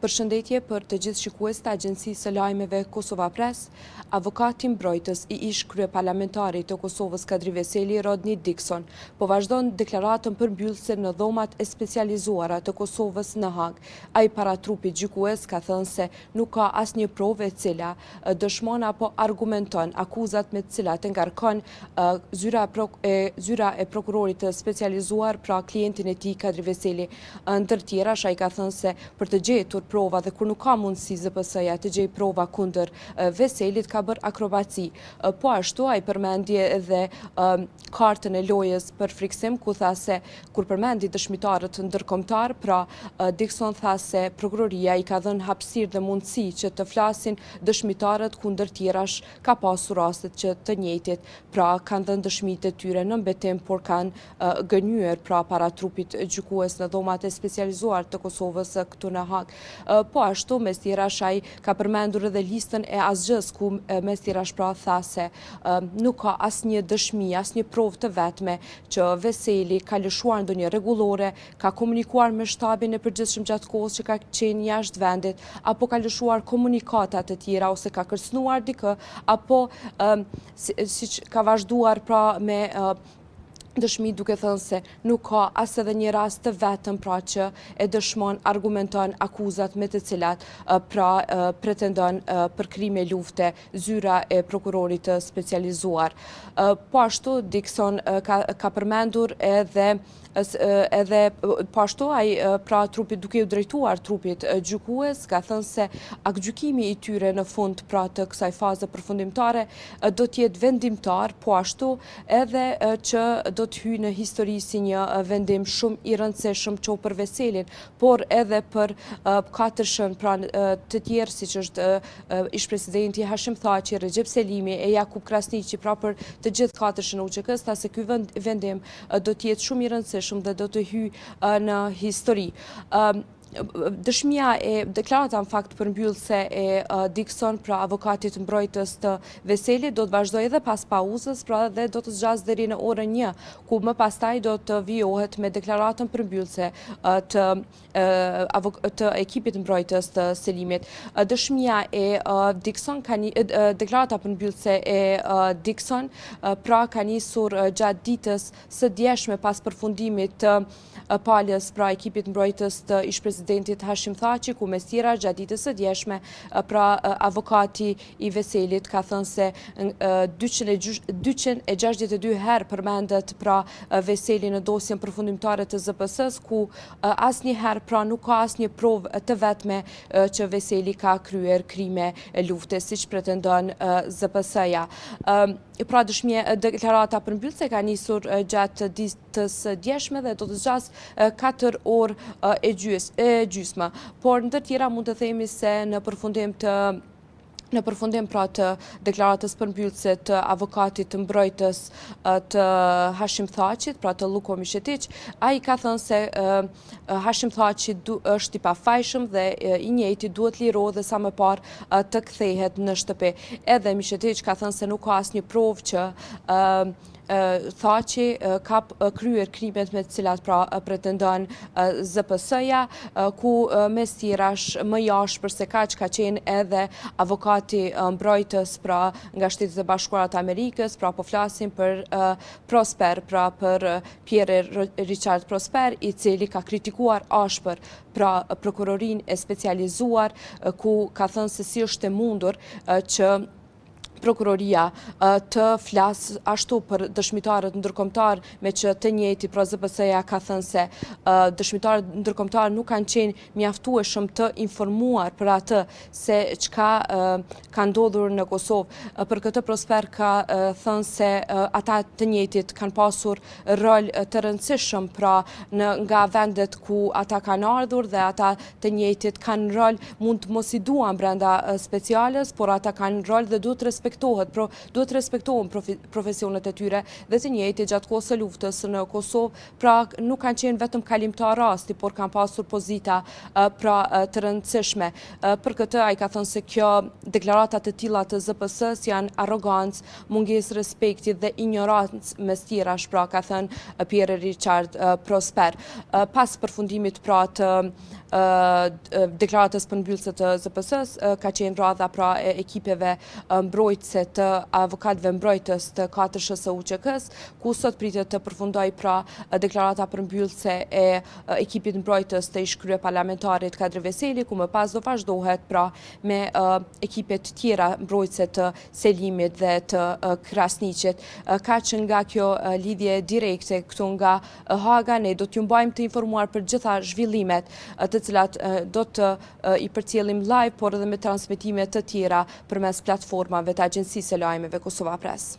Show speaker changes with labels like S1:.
S1: Përshëndetje për të gjithë shikuesit e Agjencisë së Lajmeve Kosova Press. Avokati mbrojtës i ish-kryeparlamentarit të Kosovës Kadri Veseli, Rodney Dixon, po vazhdon deklaratën përmbyllëse në Dhomat e Specializuara të Kosovës në Hagë. Ai para trupit gjykues ka thënë se nuk ka asnjë provë e cila dëshmon apo argumenton akuzat me të cilat e ngarkon zyra zyra e prokurorit të specializuar, pra klientin e tij Kadri Veseli. Ndër tjerash, ai ka thënë se për të gjetur prova dhe kur nuk ka mundësi ZPS-ja të gjejë prova kundër Veselit, ka bërë akrobaci. Po ashtu, ai përmendi edhe kartën e lojës për frikësim, ku tha se kur përmendi dëshmitarët ndërkombëtarë, pra Dixon tha se prokuroria i ka dhënë hapësirë dhe mundësi që të flasin dëshmitarët ku ndër tjerash ka pasur rastet që të njëjtit, pra kanë dhënë dëshmitë e tyre në betim, por kanë gënjyer pra para trupit gjykues në dhomat e specializuar të Kosovës këtu në Hagë. Po ashtu, mes tjerash ai ka përmendur edhe listën e asgjës, ku mes tjerash pra tha se nuk ka asnjë dëshmi, asnjë provë të vetme që Veseli ka lëshuar ndonjë rregullore, ka komunikuar me shtabin e përgjithshëm gjatë kohës që ka qenë jashtë vendit, apo ka lëshuar komunikata të tjera ose ka kërcënuar dikë, apo siç ka vazhduar pra me dëshmi duke thënë se nuk ka as edhe një rast të vetëm pra që e dëshmon, argumenton akuzat me të cilat pra pretendon për krime lufte zyra e prokurorit të specializuar. Po ashtu Dixon ka, ka përmendur edhe edhe po ashtu ai pra trupit duke iu drejtuar trupit gjykues ka thënë se aktgjykimi i tyre në fund pra të kësaj faze përfundimtare do të jetë vendimtar po ashtu edhe që do të hyjë në histori si një vendim shumë i rëndësishëm qoftë për Veselin, por edhe për katërshën pra të tjerë siç është ish-presidenti Hashim Thaçi, Rexhep Selimi e Jakup Krasniqi, pra për të gjithë katërshën e UÇK-së, tha se ky vendim do të jetë shumë i rëndësishëm dhe do të hyjë në histori. Dëshmia e deklarata në fakt përmbyllëse e Dixon, pra avokatit mbrojtës të Veselit, do të vazhdojë edhe pas pauzës, pra dhe do të zgjasë deri në orën 1, ku më pastaj do të vijohet me deklaratën përmbyllëse të të ekipit mbrojtës të Selimit. Dëshmia e Dixon ka deklarata përmbyllëse e Dixon pra ka nisur gjatë ditës së djeshme pas përfundimit të palës pra ekipit mbrojtës të ish-presidentit Hashim Thaçi, ku mes tjerash gjatë ditës së djeshme pra avokati i Veselit ka thënë se 262 herë përmendet pra Veseli në dosjen përfundimtare të ZPS-së, ku asnjëherë pra nuk ka asnjë provë të vetme që Veseli ka kryer krime lufte, siç pretendon ZPS-ja. Pra dëshmia deklarata përmbyllëse ka nisur gjatë ditës së djeshme dhe do të zgjasë 4 orë e gjysmë. Por ndër tjera mund të themi se në përfundim të në përfundim pra të deklaratës përmbyllëse të avokatit mbrojtës të Hashim Thaçit, pra të Lluko Mishetiq, ai ka thënë se Hashim Thaçi është i pafajshëm dhe i njëjti duhet lirohet dhe sa më parë të kthehet në shtëpi. Edhe Mishetiq ka thënë se nuk ka asnjë provë që Thaçi ka kryer krimet me të cilat pra pretendon ZPS-ja, ku mes tjerash më i ashpër se kaq ka qenë edhe avokati mbrojtës pra nga Shtetet e Bashkuara të Amerikës, pra po flasim për Prosper, pra për Pierre Richard Prosper, i cili ka kritikuar ashpër pra prokurorinë e specializuar, ku ka thënë se si është e mundur që prokuroria të flasë ashtu për dëshmitarët ndërkombëtarë, meqë të njëjti pra ZPS-ja ka thënë se dëshmitarët ndërkombëtarë nuk kanë qenë mjaftueshëm të informuar për atë se çka ka ndodhur në Kosovë. Për këtë Prosper ka thënë se ata të njëjtit kanë pasur rol të rëndësishëm pra në nga vendet ku ata kanë ardhur dhe ata të njëjtit kanë rol, mund të mos i duan brenda speciales, por ata kanë rol dhe duhet të respektohen. respektohet, pro, duhet të respektohen profesionet e tyre dhe të njëjtit gjatë kohës së luftës në Kosovë, pra nuk kanë qenë vetëm kalimtar rasti, por kanë pasur pozita pra të rëndësishme. Për këtë ai ka thënë se kjo deklarata të tilla të ZPS-së janë arrogancë, mungesë respekti dhe injorancë mes tjerash, pra ka thënë Pierre Richard Prosper. Pas përfundimit pra të deklaratës përmbyllëse të ZPS-së, ka qenë radha pra e ekipeve mbrojtëse të avokatëve mbrojtës të 4-shës së UÇK-së, ku sot pritet të përfundojë pra deklarata përmbyllëse e ekipit mbrojtës të ish kryeparlamentarit Kadri Veseli, ku më pas do vazhdohet pra me ekipet tjera mbrojtëse të Selimit dhe të Krasniqit. Kaq nga kjo lidhje direkte këtu nga Haga, ne do t'ju mbajmë të informuar për gjitha zhvillimet të cilat do të i përcjellim live, por edhe me transmitime të tjera përmes platformave të Agjencisë së Lajmeve Kosova Press.